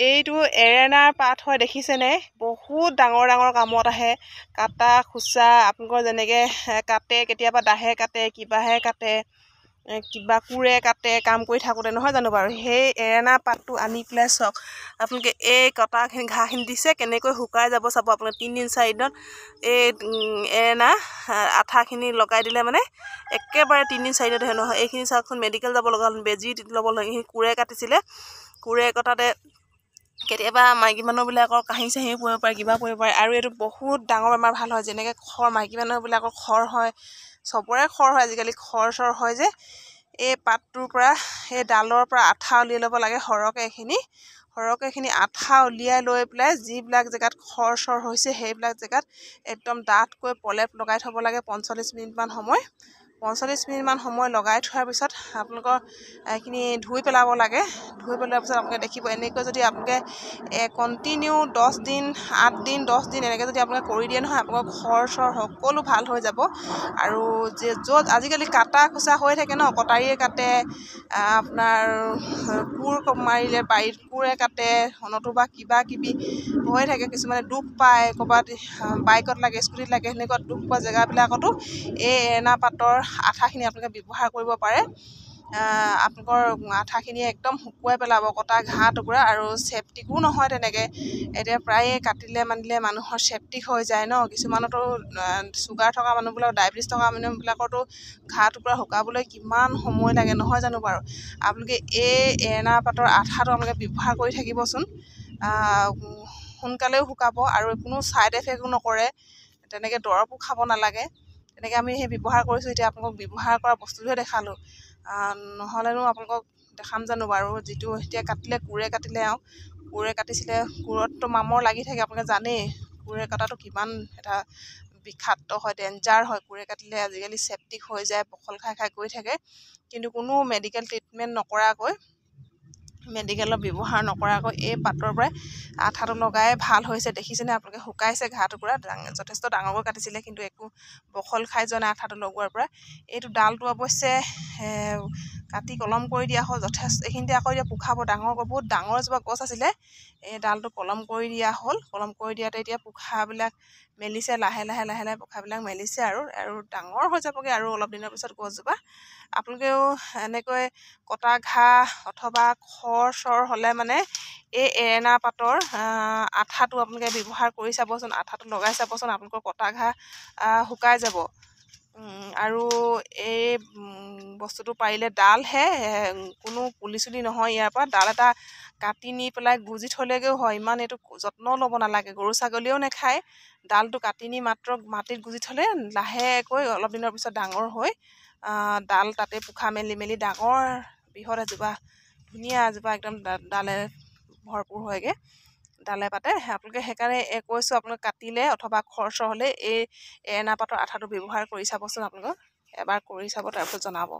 এইটো এৰেনাৰ পাত হয়, দেখিছেনে? বহুত ডাঙৰ ডাঙৰ কামত আহে। কাটা খোচা আপোনালোকৰ যেনেকৈ কাটে, কেতিয়াবা দাহে কাটে, কিবাহে কাটে, কিবা কোৰে কাটে কাম কৰি থাকোঁতে, নহয় জানো বাৰু? সেই এৰেনা পাতটো আনি পেলাই চাওক আপোনালোকে, এই কটাখিনি ঘাঁহখিনি দিছে কেনেকৈ শুকাই যাব চাব আপোনালোকে। 3 দিন 4 দিনত এই এৰেনা আঠাখিনি লগাই দিলে মানে একেবাৰে 3 দিন 4 দিনত হেনো নহয়। এইখিনি চাওকচোন, মেডিকেল যাব লগা হ'ল, বেজী ল'ব লাগে। এইখিনি কোৰে কাটিছিলে, কোৰে কটাতে কেতিয়াবা মাইকী মানুহবিলাকৰ কাঁহী চাহীও পৰিব পাৰে, কিবা পৰিব পাৰে। আৰু এইটো বহুত ডাঙৰ বেমাৰ ভাল হয়, যেনেকৈ খৰ, মাইকী মানুহবিলাকৰ খৰ হয়, চবৰে খৰ হয় আজিকালি, খৰ চৰ হয় যে, এই পাতটোৰ পৰা, এই ডালৰ পৰা আঠা উলিয়াই ল'ব লাগে সৰহকৈ। এইখিনি সৰহকৈ এইখিনি আঠা উলিয়াই লৈ পেলাই যিবিলাক জেগাত খৰ চৰ হৈছে সেইবিলাক জেগাত একদম ডাঠকৈ প্ৰলেপ লগাই থ'ব লাগে 45 মিনিটমান সময়। 45 মিনিটমান সময় লগাই থোৱাৰ পিছত আপোনালোকৰ এইখিনি ধুই পেলাব লাগে। ধুই পেলোৱাৰ পিছত আপোনালোকে দেখিব, এনেকৈ যদি আপোনালোকে কণ্টিনিউ 10 দিন, 8 দিন, 10 দিন এনেকৈ যদি আপোনালোকে কৰি দিয়ে নহয়, আপোনালোকৰ খৰ চৰ সকলো ভাল হৈ যাব। আৰু যে য'ত আজিকালি কাটা খোচা হৈ থাকে ন, কটাৰীয়ে কাটে, আপোনাৰ কোৰ মাৰিলে বাৰীত কোৰে কাটে, নতুবা কিবা কিবি হৈ থাকে, কিছুমানে দুখ পায়, ক'ৰবাত বাইকত লাগে, স্কুটিত লাগে, সেনেকুৱা দুখ পোৱা জেগাবিলাকতো এই এৰেনা পাতৰ আঠাখিনি আপোনালোকে ব্যৱহাৰ কৰিব পাৰে। আপোনালোকৰ আঠাখিনি একদম শুকুৱাই পেলাব কটা ঘাঁহ টুকুৰা, আৰু চেপ্টিকো নহয় তেনেকৈ। এতিয়া প্ৰায়ে কাটিলে মানিলে মানুহৰ চেপ্টিক হৈ যায় ন, কিছুমানতো চুগাৰ থকা মানুহবিলাক, ডায়েবেটিছ থকা মানুহবিলাকৰতো ঘাঁহ টুকুৰা শুকাবলৈ কিমান সময় লাগে, নহয় জানো বাৰু? আপোনালোকে এই এৰেনা পাতৰ আঠাটো আপোনালোকে ব্যৱহাৰ কৰি থাকিবচোন, সোনকালেও শুকাব আৰু কোনো ছাইড এফেক্টো নকৰে, তেনেকৈ দৰৱো খাব নালাগে। তেনেকৈ আমি সেই ব্যৱহাৰ কৰিছোঁ। এতিয়া আপোনালোকক ব্যৱহাৰ কৰা বস্তুটোহে দেখালোঁ, নহ'লেনো আপোনালোকক দেখাম জানো বাৰু? যিটো এতিয়া কাটিলে, কোৰে কাটিলে, আৰু কোৰে কাটিছিলে, কোৰততো মামৰ লাগি থাকে, আপোনালোকে জানেই কোৰে কটাটো কিমান এটা বিষাক্ত হয়, ডেঞ্জাৰ হয়। কোৰে কাটিলে আজিকালি চেপ্টিক হৈ যায়, বখল খাই খাই গৈ থাকে। কিন্তু কোনো মেডিকেল ট্ৰিটমেণ্ট নকৰাকৈ, মেডিকেলৰ ব্যৱহাৰ নকৰাকৈ এই পাতৰ পৰাই আঠাটো লগাই ভাল হৈছে। দেখিছেনে আপোনালোকে? শুকাইছে ঘাঁ টুকুৰা, যথেষ্ট ডাঙৰকৈ কাটিছিলে, কিন্তু একো বখল খাই যোৱা নাই আঠাটো লগোৱাৰ পৰা। এইটো ডালটো অৱশ্যে কাটি কলম কৰি দিয়া হ'ল যথেষ্ট। এইখিনিতে আকৌ এতিয়া পোখাব ডাঙৰকৈ, বহুত ডাঙৰ এজোপা গছ আছিলে, এই ডালটো কলম কৰি দিয়া হ'ল। কলম কৰি দিয়াতে এতিয়া পোখাবিলাক মেলিছে, লাহে লাহে লাহে লাহে পোখাবিলাক মেলিছে আৰু আৰু ডাঙৰ হৈ যাবগৈ আৰু অলপ দিনৰ পিছত গছজোপা। আপোনালোকেও এনেকৈ কটা ঘাঁহ অথবা খৰ চৰ হ'লে মানে এই এৰেনা পাতৰ আঠাটো আপোনালোকে ব্যৱহাৰ কৰি চাবচোন, আঠাটো লগাই চাবচোন, আপোনালোকৰ কটা ঘাঁহ শুকাই যাব। আৰু এই বস্তুটো পাৰিলে ডালহে, কোনো পুলি চুলি নহয়, ইয়াৰ পৰা ডাল এটা কাটি নি পেলাই গুজি থ'লেগৈও হয়, ইমান এইটো যত্ন ল'ব নালাগে, গৰু ছাগলীয়েও নাখায়। ডালটো কাটি নি মাত্ৰ মাটিত গুজি থ'লে লাহেকৈ অলপ দিনৰ পিছত ডাঙৰ হৈ ডাল তাতে পোখা মেলি মেলি ডাঙৰ বৃহৎ এজোপা, ধুনীয়া এজোপা একদম ডালে ভৰপূৰ হয়গৈ, ডালে পাতে। আপোনালোকে সেইকাৰণে কৈছোঁ, আপোনালোকে কাটিলে অথবা খৰ চৰ হ'লে এই এৰেনা পাতৰ আঠাটো ব্যৱহাৰ কৰি চাবচোন, আপোনালোকে এবাৰ কৰি চাব, তাৰপিছত জনাব।